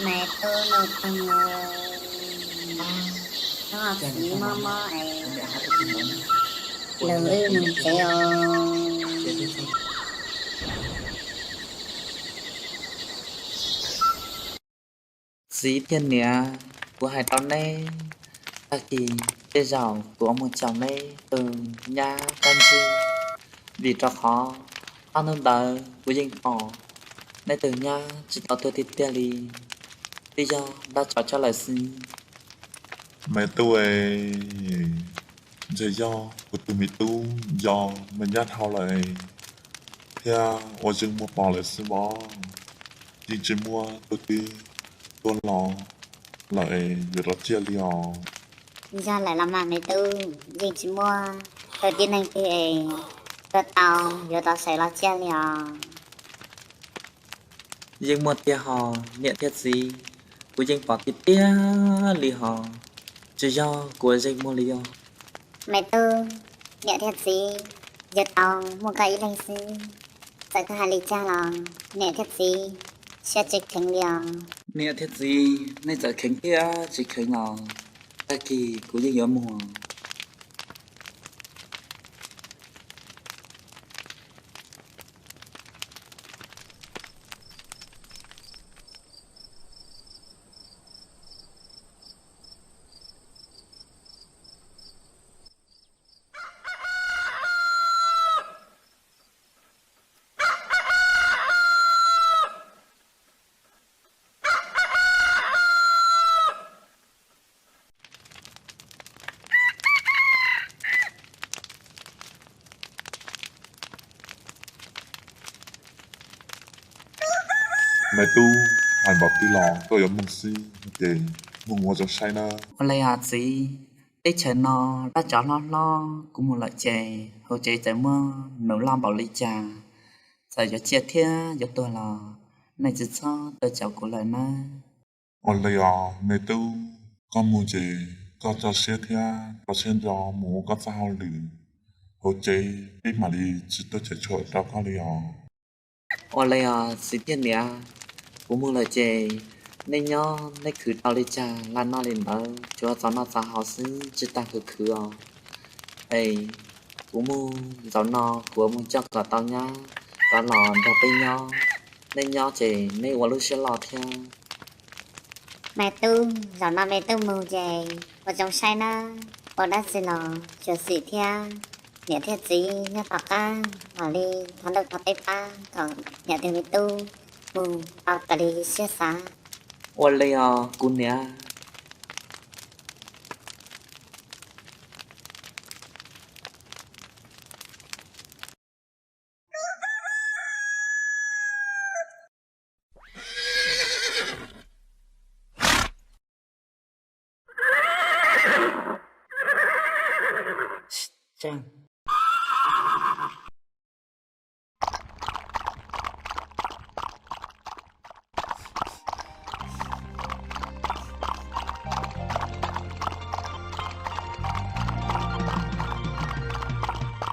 Nais tub Nuj Toog, nyob txiv mob mob es lawv wb mus tsev os. Txiv thiab niam, kuv hais rau neb, tag kis tej zaum kuv yuav mus caum neb tus nyab dab ntseg, vim rau qhov ob hnub ntawd kuv yeej pom neb tus nyab tsis tau tuag tiag tiag li, twb yog dab tsov coj lawm xwb. Me tub, ntshe yog kuv tus me tub yog me nyab dhau lawm thiab ua zeeg muag pom lawm xwb os. Yeej tsis muaj tus twg tuag los lawm es yuav rov ciaj li os. Yog lawm los mas me tub, yeej tsis muaj tus tib neeg twg es tuag tau yuav rov sawv los ciaj li os. Yeej muaj tiag hos niam thiab txiv, kuv yeej pom tiag tiag li hos, tsis yog kuv ua zeeg muag li os. Me tub, niam thiab txiv, yog tau muaj koj ib leeg xwb, txawm koj hais li cas los niam thiab txiv siab tsis kheev li os. Niam thiab txiv, nej txawm kheev thiab tsis kheev los tag kis kuv yeej yuav mus. Me tub, hais npaum twg los koj yuav mloog xwb ces mloog ua zoo saib nawb. Ua li os txiv, teb chaws no dab tsov hlob hlob, kuv mus lawm ces hauv tsev txawm muaj nus loj npaum li cas, txawm yuav ciaj thiab yuav tuag los nej tsis txhob tuaj caum kuv lawm nawb. Ua li os me tub, koj mus ces koj tso siab thiab rau siab ntso mus ua koj txoj hauj lwm hauv tsev, peb mam li tsis tuaj caum tshuam rau koj li os. Ua li os txiv thiab niam, kuv mus lawm ces nej nyob nej khwv tau li cas los noj li ntawd, tsuas txaus noj txaus haus xwb, tsis tas khwv khwv os. Es kuv mus, zaum no kuv mus coj kom tau nyab rov los nrog peb nyob. Nej nyob ces nej ua lub siab loj thiab. Me tub, zaum no me tub mus ces ua zoo saib nawb, ua dab tsi los xyuam xim thiab, niam thiab txiv nyob tom qab mam li thov ntuj thov teb pab kom niam thiab me tub mus tau raws li siab xav. Ua li os kuv niam.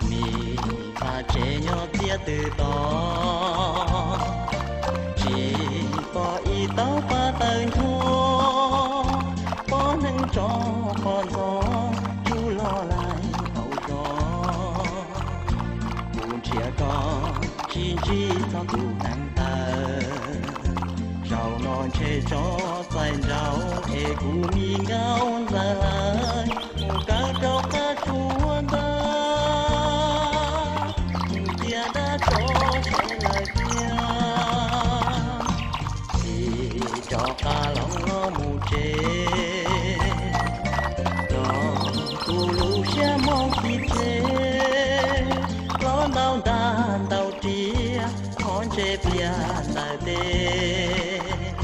Nim qab tsev nyob txiaj twg tod, tsis pom ib tauv paj tawg nchuav, pom neeg tso qhov ntxov tsuj loj laim hauv zos. Kuv nrhiav koj tsis ntsib txog tus neeg tawg, zaum no ntshe tso txais nraud es kuv mi nkauj ntxawm lawm mus kawm rau qab tsuas ntawd, mus cia dab tsov sawv lawm tiag. Tsis rov qab los mus tsev, los kuv lub siab mob khi tseg, los ntau ntaj ntau riam qhov ntsej pliag ntawm teb.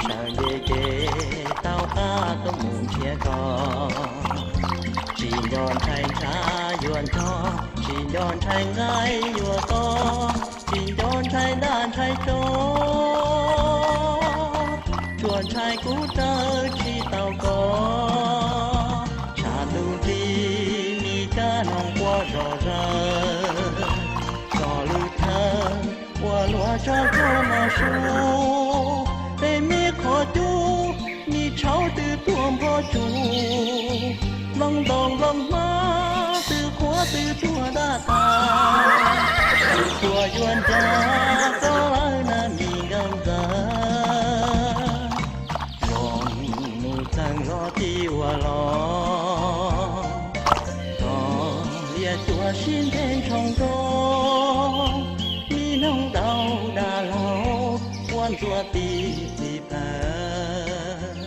Sawv nce kev taug qab tuaj mus nrhiav koj, tsis nco ntshai ntshav yuav nrog, tsis nco ntshai nqaij yuav tob, tsis nco ntshai dab ntshai tsov, tsuas ntshai kuv raws tsis tau koj. Tshav ntuj nrig mi kab noog quaj zom zaws, txog lub thawj ua luaj tso tsuag no su, peb me qhov cub Npog tsum, hloov ntoo hloov hmab, twb qhuav twb tuag dab tas, tus tuag yuav nrag koj lawm na mi nkauj ntxawm. Zoo mus txeeg zog tib ua los, txog liaj cuab sib ntev ntsoo nrog, mi noog ntau dag laug, ua ntxuav tib txhij plawg,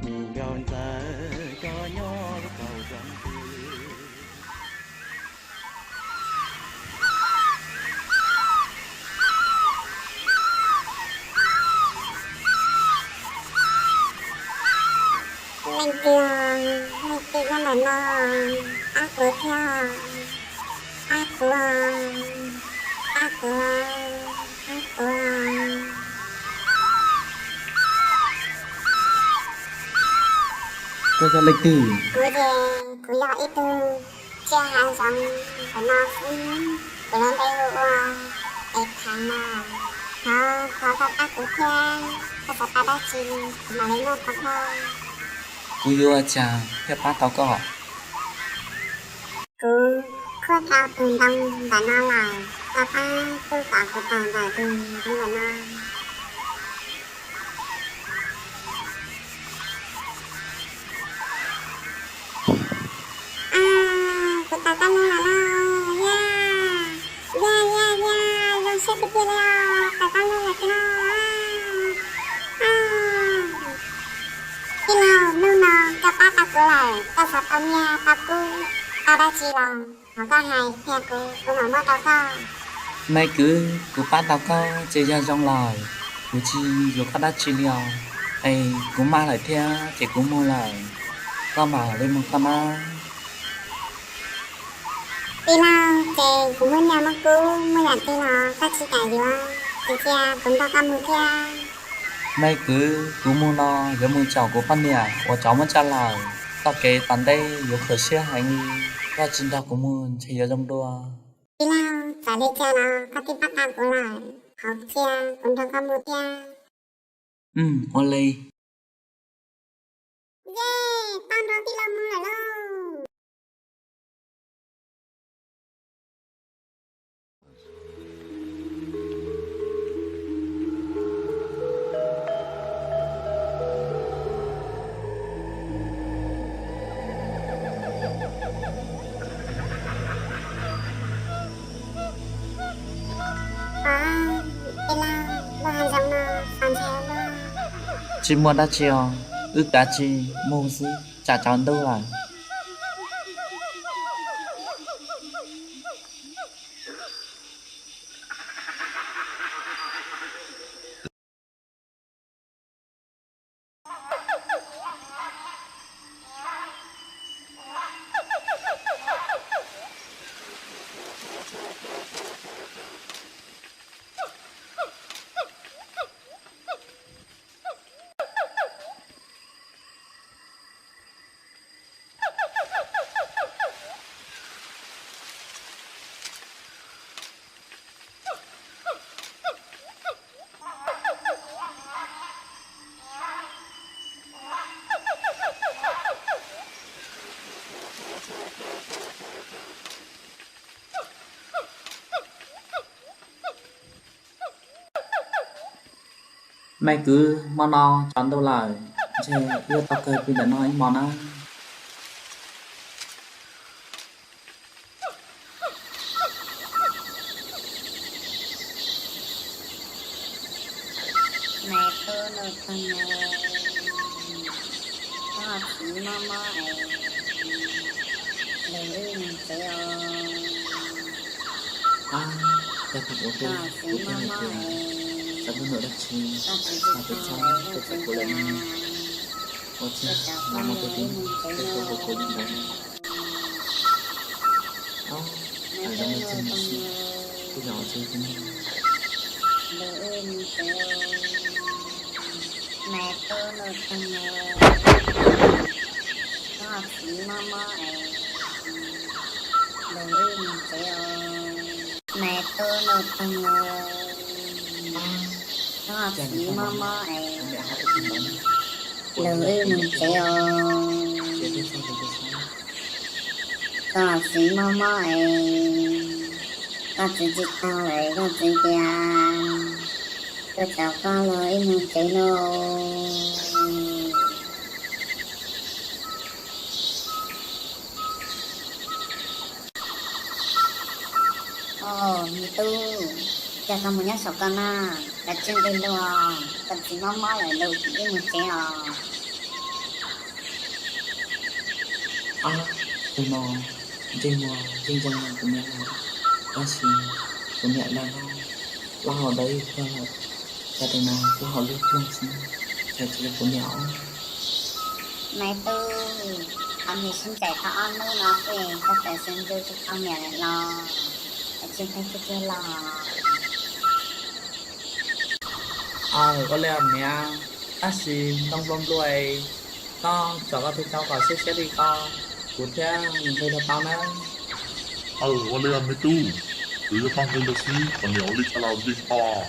mi nkauj ntxawm koj nyob rau txog twg. Leej twg, leej twg nyob ntawm no, pab kuv thiab, pab kuv, pab kuv, pab kuv. Koj yog leej twg? Kuv ces kuv yog ib tug tsiaj hav zoov ntawm no xwb, kuv lub npe hu ua Es Thaiv no. Thov, thov koj pab kuv thiab, koj xav pab dab tsi kuv mam li muab rau koj. Kuv yuav ua cas thiaj pab tau koj? Kuv khuab tau tus ntoo ntawm no lawm, koj pab tub kom kuv tawm ntawm tus ntoo ntawm no. Kuv tawm tau ntoo lawm lauj, yaj, yaj, yaj, yaj, zoo siab tiag tiag li os, tawm tau ntoo lawm tiag lauj. Tij laug, hnub no koj pab tau kuv lawm, koj xav tau nyiaj tau kub tau dab tsi los thov koj hais qhia kuv, kuv mam muab rau koj. Me kwv, kuv pab tau koj ces yog zoo lawm, kuv tsis yuav koj dab tsi li os. Es kuv maj lawm thiab ces kuv mus lawm, koj mam li mus koj na. Tij laug, ces kuv muaj nyiaj muaj kub muaj yam twg los koj tsis kam yuav, tsis cia kuv nrog koj mus thiab. Me kwv, kuv mus no yuav mus caum kuv poj niam uas tsov muab tsa lawm, txoj kev tom ntej yuav khuv siab heev li, koj tsis nrog kuv mus ntshe yuav zoo dua. Tij laug, txawm li cas los koj twb pab tau kuv lawm, thov cia kuv nrog koj mus thiab. Ua li. Yej, tau nrog tij laug mus lawm lauj. Tij laug, lub hav zoov no xav ntshe luag. Tsis muaj dab tsi os, wb kav tsij mus xwb tsam tsaus ntuj lawm. Me kwv, hmo no tsaus ntuj lawm, ntshe yuav tau kawg pw ntawm no ib hmos na. Nais tub Nuj Txeeg, koj txiv mob mob es lug wb mus tsev os. Koj txiv mob mob es koj tsis txhob lug wb mus tsev os. Ua tsaug, los mus tus tib, koj tsis txhob hu kuv li ntawd. Nais tub Nuj Txeeg, lug wb mus tsev os. Nais tub Nuj Txeeg, koj txiv mob mob es lug wb mus tsev os. Nais tub Nuj Txeeg, koj txiv mob mob es Lug wb mus tsev os. Koj txiv mob mob es koj txiv tsis tau lawm, koj txiv tias tuaj caum koj los wb mus tsev no. Os, me tub, cas koj mus nyob saum koj na, koj tsis nqis lug, koj txiv mob mob lawm, lug wb mus tsev os. Ab, tus no ntsej muag ntsej ntxoo kuv niam lawm, tab sis kuv niam lawm no plaub hau dawb kawg lawm, cas tus no plaub hau liab ploog xwb, cas tsis yog kuv niam os. Me tub, qhov niam sib ncaim tau ob hnub no xwb koj txawm xav ntsib tsis tau niam lawm los, koj tsis nqis kiag kiag los. Aw, ua li niam, tab sis ntoo nplua nplua, koj tsom koj tus cau kom siab siab li ko, kuv thiaj nqis los tau nawb. Aw, ua li me tub, kuv yuav pab nqis los xwb, koj niam ua li cas los ntsej muag.